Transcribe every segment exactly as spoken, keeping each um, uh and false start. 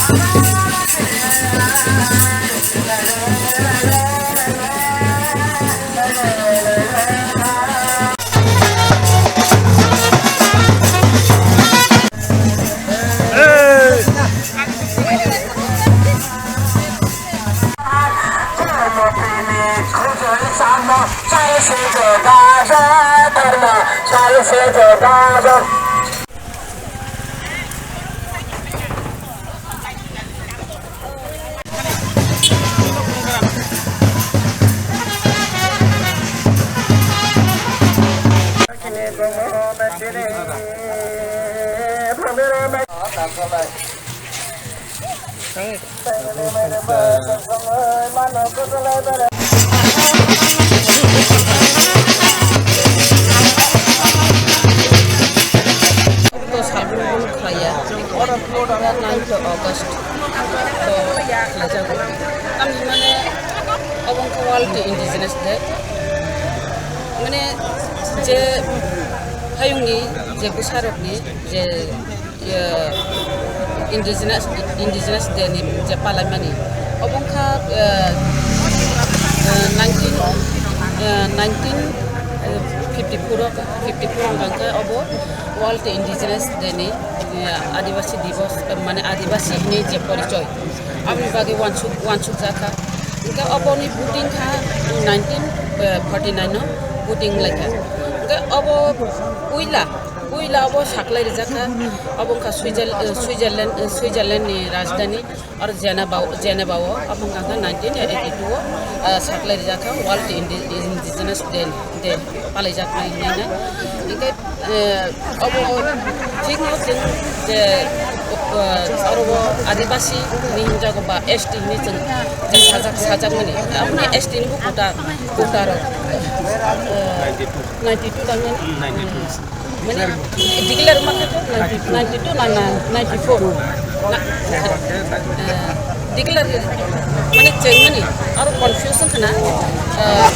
To salbrum brum khlaiya. Oro ninth August to khlaijago. Tamni mane obo wngkha World Indigenous Day. Mane je hayungni je bwsarokni je, eh, Indigenous, Indigenous Day ni je palaimani. Obo wngkha, eh, eh, nineteen, eh, nineteen fifty-four o, fifty-four o hwnka khe obo World Indigenous Day ni, eh, Adibasi Divas, eh, mane Adibasi hwnwi je porichoi, aboni bagwi wansuk, wansuk jakha. Hwnkhe oboni voting kha nineteen forty-nine o voting wnglaikha. Hwnkhe obo puila, puila obo saklai rijakha, obo wngkha Switzerl-, eh, Switzerland, eh, Switzerland ni rajdhani. Aro Geneva, Geneva o, obo wngkha khe nineteen eighty-two o, ah, saklai rijak kha World Indi-, Indigenous Day, Day palaijak nai hinwi no. Hwnkhe, eh, obo thik no chwng je, ah, aro o Adibasi hinwi hwnjago ba S T hinwi chwng je sajak, sajak mani. Aboni S T ni bo quota, quota rok, eh, ninety-two tang mani. Mane declare wngma khe ninety, ninety-two na, na ninety-four. Na, eh, declare mane chengmani aro confusion khna, eh,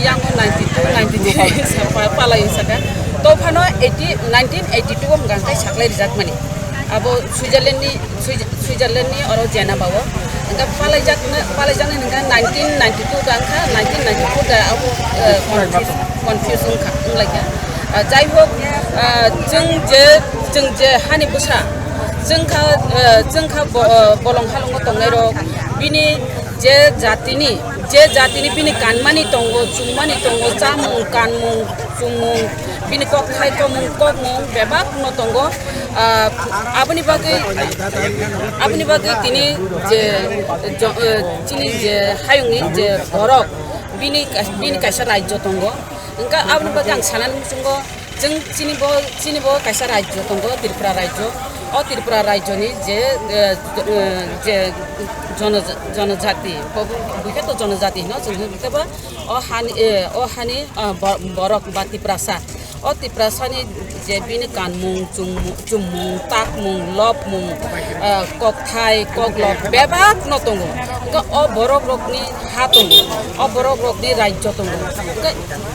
yang ninety-two, ninety-three sa pa-, palai saka. To phano eighty, nineteen eighty-two o hwnka khe saklai rijak mani. Abo Switzerland ni Swi-, Switzerland ni oro Geneva o. Hwnkhe palaijak na, palaijak nai hwnkhe nineteen ninety-two da wngkha, nineteen ninety-four da abo, eh, confuse, confuse wngkha, wnglaikha. Ah, jai hok, ah, chwng je, chwng je hani bwsa, chwng kha, eh, chwng kha bo-, eh, bolong halongo tongnai rok, bini je jatini, je jatini bini kanmani tongo, chumani tongo, chamung, kanmung, chumung, bini kokthai, komung, kokmung bebak no tongo. Ah, aboni bagwi, aboni bagwi tini je, jo-, eh, chini je hayungni je borok, bini ka-, bini kaisa rajyo tongo. Hwnkhe aboni bagwi ang sanani muchungo, chwng chini bo, chini bo kaisa rajyo tongo, Tripura rajyo. O Tripura rajyoni je, eh, eh, je jono-, jonojati, bo, buikhe to jonojati hino chwng, hwnkhe bo o hani, eh, o hani, ah, bo-, borok ba Tiprasa. O Tiprasani je bini kanmung, chungmu-, chummung, takmung, lobmung, ah, kokthai, koklop bebak no tongo. Hwnkhe o borok rokni ha tongo, o borok rokni rajyo tongo. Hwnkhe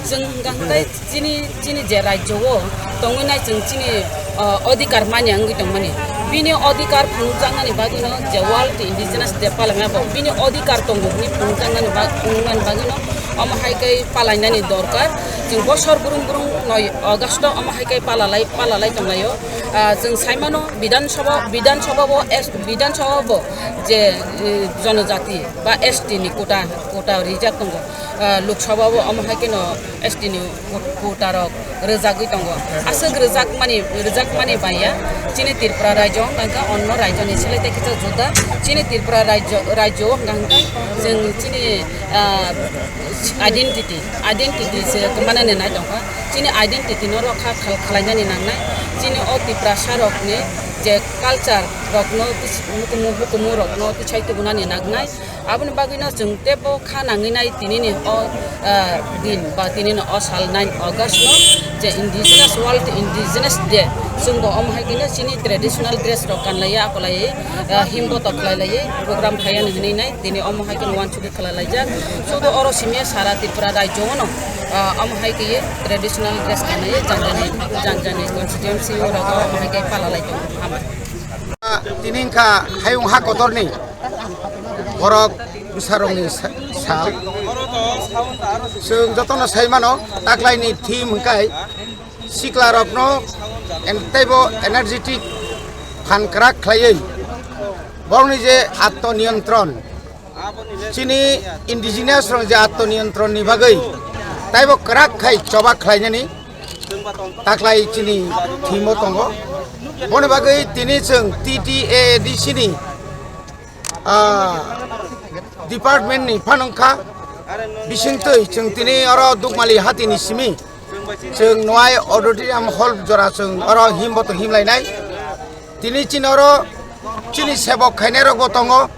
chwng hwnkha hwnkhe chini, chini je rajyo o tongwi nai chwng chini, ah, odhikar manya wngwi tongmani. Bini odhikar phunukjaknani bagwino je World Indigenous Day palaima bo bini odhikar tongo hwnwi phunukjaknani ba-, phunuknani bagwino omo hai khe palainani dorkar. Chwng bosor brung brung noi August o omo hai khe palalai, palalai tonglaio. Ah, chwng saimano Bidhan Sabha, Bidhan Sabha bo S-, Bidhan Sabha bo je, eh, jonojati ba S T ni quota, quota rijak tongo. Ah, Lok Sabha bo omo hai kheno S T ni quota rok rwjagwi tongo. Aswk rwjakmani, rwjakmani baiya chini Tripura rajyo hwnkha khe onno rajyoni selai tei kisa juda. Chini Tripura rajyo, rajyo hwnkha khe chwng chini, ah, identity, identity se kwmanani nai tongkha. Chini identity no rokha khal-, khalainani nangnai. Chini o Tiprasa rokni je culture rokno tis-, hukumu, hukumu rokno tisai tubunani nangnai. Aboni bagwino chwng teibo kha nangwi nai tinini o, ah, din ba tinini o sal nine August no je Indigenous World Indigenous Day. Chwngbo omo hai khe chini traditional dress rok kanlaiya, akolaiwi, ah, himbo tok khlailaiwi program khaiya hinwi nai tini omo hai khe uansugwi khlailaijak. Sudu oro simi sara Tripura rajyo no, ah, omo hai khe traditional dress kanwi jang jani, jang jani constituency o rok omo hai khe palalai tongo. Hambai. Tini wngkha hayung ha kotorni borok bwsarokni sa-, sal. Chwng jotono sai mano, taklaini theme hwnkhe siklarokno en-, teibo energetic phan kwrak khlaiwi borokni je atmo niyantron, chini indigenous rok je atmo niyantron ni bagwi teibo kwrak khai choba khlainani taklai chini theme o tongo. Boni bagwi tini chwng T T A A D C ni, ah, department ni phanangkha bisingtwi chwng tini oro Dukmali hatini simi chwng Nwai Auditorium Hall jora chwng oro himboto himlainai. Tini chini oro chini sebok khainai rokbo tongo,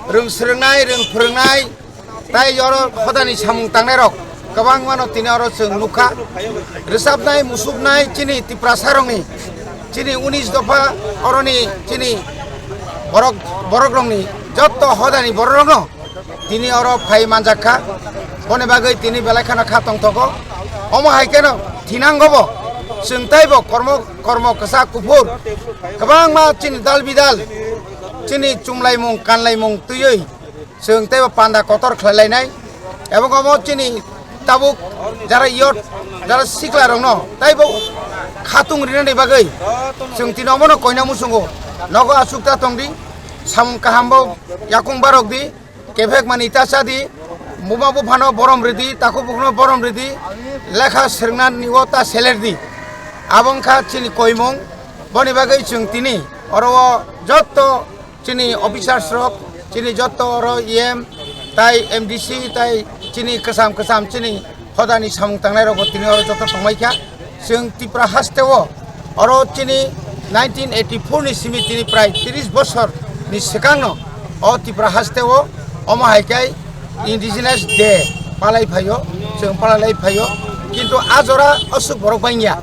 rwng swrwngnai, rwng phwrwngnai, tai oro hodani samung tangnairok kwbangmano tini oro chwng nukha. Rwchapnai, musuknai chini Tiprasarokni, chini unis dopha oroni chini borok, borokrokni jotto hodani bororokno tini oro phai manjak kha. Boni bagwi tini belai kheno kha tongthogo. Omo hai kheno thinangobo chwng teibo kormo, kormo kwchak kuphur kwbangma chini dal bidal chini chumlaimung kanlaimung twiwi chwng teibo panda kotor khlai lainai. Ebong omo chini tabuk jara youth, jara sikla rokno teibo khatung rinani bagwi chwng tini omono koina muchungo. Nogo achukta tongdi, samung kahambo yakung barokdi, kephek mani ta chadi, buma buphano borom ridi, takhuk bukhukno borom ridi, lekha swrwngna nigo ta selerdi. Abo wngkha chini koimung. Boni bagwi chwng tini oro o jotto chini officers rok, chini jotto oro E M tai M D C tai chini kwcham kwcham chini hodani samung tangnai rokbo tini oro joto tongmai kha. Chwng Tripura haste o oro chini nineteen eighty-four ni simi tini prai tris bosor ni swkang no o Tripura haste o omo hai khe Indigenous Day palai phaio, chwng palai lai phaio. Kintu a jora aswk borok bangya,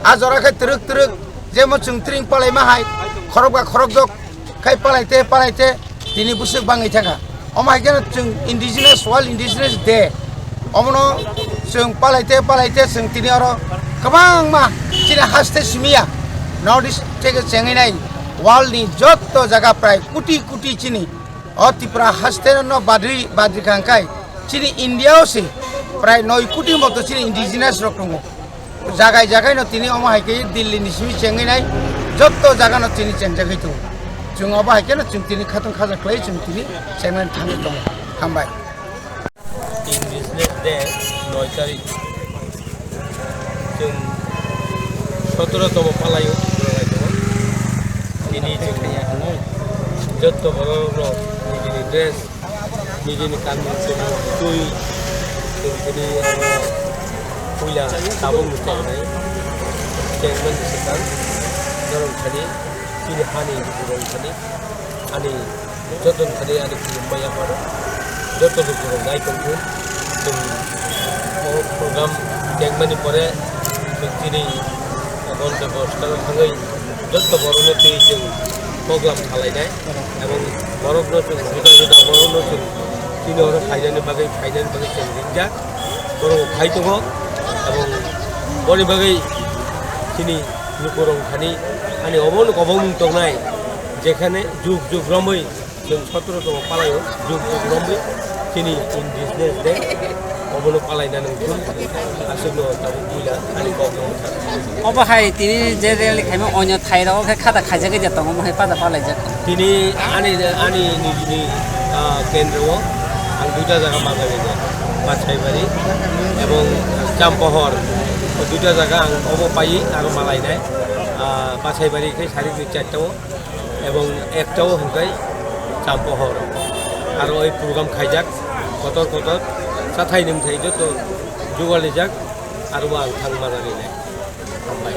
a jora khe twrwk twrwk jemo chwng tring palai ma hai khorok ba khorok jok khai palai te palai te tini bwswk bangwi thangkha. Omo hai kheno chwng Indigenous, World Indigenous Day omono chwng palai te palai te chwng tini oro kwbangma chini haste simiya North East theke chengwi nai world ni jotto jaga prai koti koti chini o Tripura haste no badri badri kha hwnkhe chini India o se prai noi koti moto chini Indigenous rok tongo. Jagai jagai no tini omo hai khe Delhi ni simi chengwi nai, jotto jaga no tini chengjagwi tongo. Chwng obo hai kheno chwng tini khatung khaja khlai chwng tini chengmani thangwi tongo. Hambai. Indigenous Day noi tarik. Chwng sotoro tomo palaio, tini chwng jotto borok rok nini dress Nini ni kanmung chumui twi chwng tini oro puila tabuk ni tongnai chairman ni swkang norok thani chini hani borok thani ani joto ni thani ani khulumma yapharo joto ni borok nai tongkhu chwng o program chairman ni pore chwng tini gonta bosta thangwi joto borok no twi chwng program khalainai. Ebong borokno chwng juda juda borokno chwng chini oro phainani bagwi, phainani bagwi chwng ringjak. Borok phai tongo. Ebong boni bagwi chini lukurok thani ani obo no kobongmung tongnai, jekhane juk juk romwi chwng sotoro tomo palaio, juk juk romwi chini Indigenous Day. Obono palaina nangkuk, aswkno tabuk puila ani kok no. Obo hai tini je rally khaima onyo thai rogo khe khata khaijagwi je tongo, omo hai pada palaijak. Tini ani, ani nijini, ah, kendro o ang duita jaga manjagwi de, Basaibari ebong Champohor, o duita jaga ang obo paiwi aro malainai, ah, Basaibari khe sarik ni charta o. Ebong ekta o hwnkhe Champohor. Aro oi program khaijak kotor kotor, chathai nwngthai joto jugalijak, aro ang thang manani nai. Hambai.